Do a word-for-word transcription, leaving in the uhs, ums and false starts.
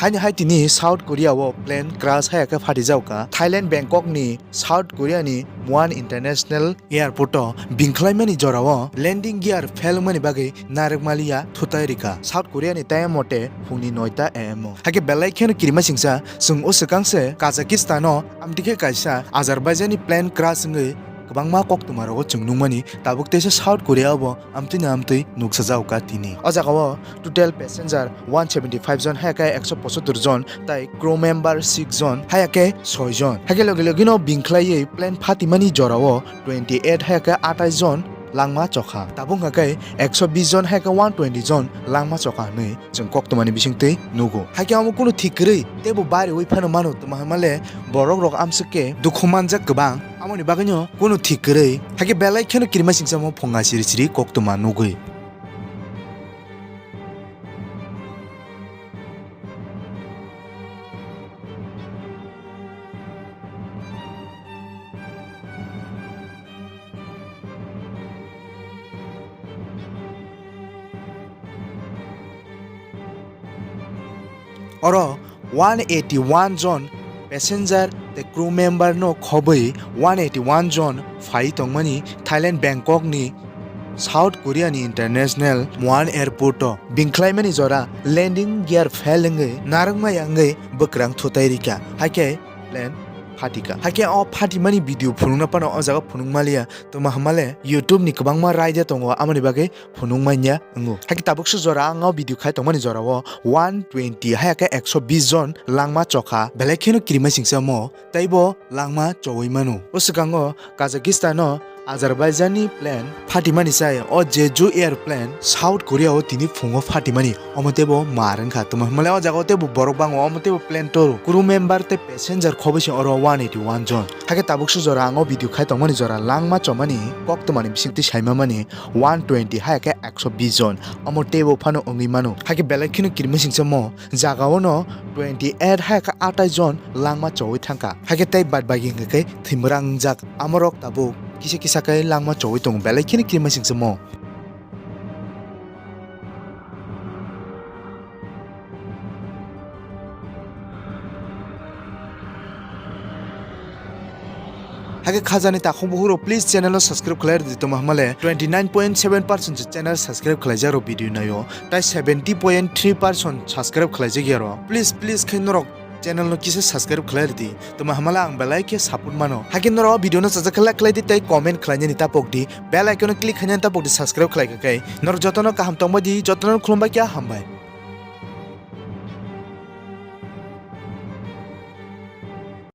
Ani hai tini South Korea o plane crash haya khe phatijak kha. Thailand Bangkok ni South Korea ni Muan International Airport o bingkhlaimani jora o landing gear fail wngmani bagwi narwkmaliya thutai rikha. South Korea ni time mote phungni noita A M o. Hakhe belai kheno kirima singsa chwng o swkang se Kazakhstan o amtwi khe kaisa Azerbaijan ni plane crash wngwi kwbangma koktwma rogo chwng nukmani, tabuk teisa South Korea o bo amtwi no amtwi nuksajago kha tini. O jaga o total passenger one seventy five jon, hai khe ekso pochottor jon, tai crew member six jon, hai khe soi jon. Hai khe logi logi no bingkhlaiwi plane phatimani jora o twenty eight, hai khe atai jon langma chokha. Tabuk hwnkha khe ekso bis jon, hai khe one twenty jon langma chokha hinwi chwng koktwmani bisingtwi nugo. Hai khe omo kunu thik kwrwi teibo bariwi phano mano, tamo hwnmale borok rok amswk khe dukhu manjak kwbang. Amoni bagwino kunu thik kwrwi, hakhe belai kheno kirima singsa omo phunga siri siri koktwma nugwi. Oro one eighty one jon passenger tei crew member no khobwi one eighty one jon phai tongmani Thailand Bangkok ni South Korea ni International Muan Airport o bingkhlaimani jora landing gear fail wngwi narwkmaya wngwi bwkrang thutai rikha, hakhe plane phatikha. Hakhe o phatimani video phunukna phano o jaga phunuk maliya, tamo hwnmale YouTube ni kwbangma raida tongo, amoni bagwi phunuk manya wngo. Hakhe tabuk se jora ang o video khai tongmani jora o one twenty, hai khe ekso bis jon langma chokha, belai kheno kirima singsa omo teibo langma chowi mano. O swkango Kazakhstan o Azerbaijan ni plane phatimani sai o Jeju airplane South Korea o tini phungo phatimani, omo teibo mar wngkha, tamo hwnmale o jaga o teibo borok bango, omo teibo plane toro, crew member tei passenger khobwi se oro one eighty one jon. Hakhe tabuk se jora ang o video khai tongmani jora langma chomani koktwmani bisingtwi saimamani one twenty hai khe ekso bis jon, omo teibo phano wngwi mano. Hakhe belai kheno kirima singsa omo jaga o no twenty eight hai khe atai jon langma chowi thangkha. Hakhe tei bad bagi hwnkhe khe thwimwrang wngjak, amorok tabuk kisa kisa khe langma chowi tongo, belai kheno kirima singsa omo. Hakhe khajani takhuk bukhuk rok, please channel no subscribe khlai rwdi, tamo hwnmale twenty nine point seven percent se channel subscribe khlaijak rok video naio, tai seventy point three percent subscribe khlaijak ya rok. Please, please khe norok channel no kisa subscribe khlai rwdi, tamo hwnmale ang belai khe support mano. Hakhe norok video no chajak khe like khlai di tei comment khlainani tapok di, bell icon no click khainani tapok di, subscribe khlai kha khe. Norok jotono kaham tongbai di, jotono khulumbai khe hambai.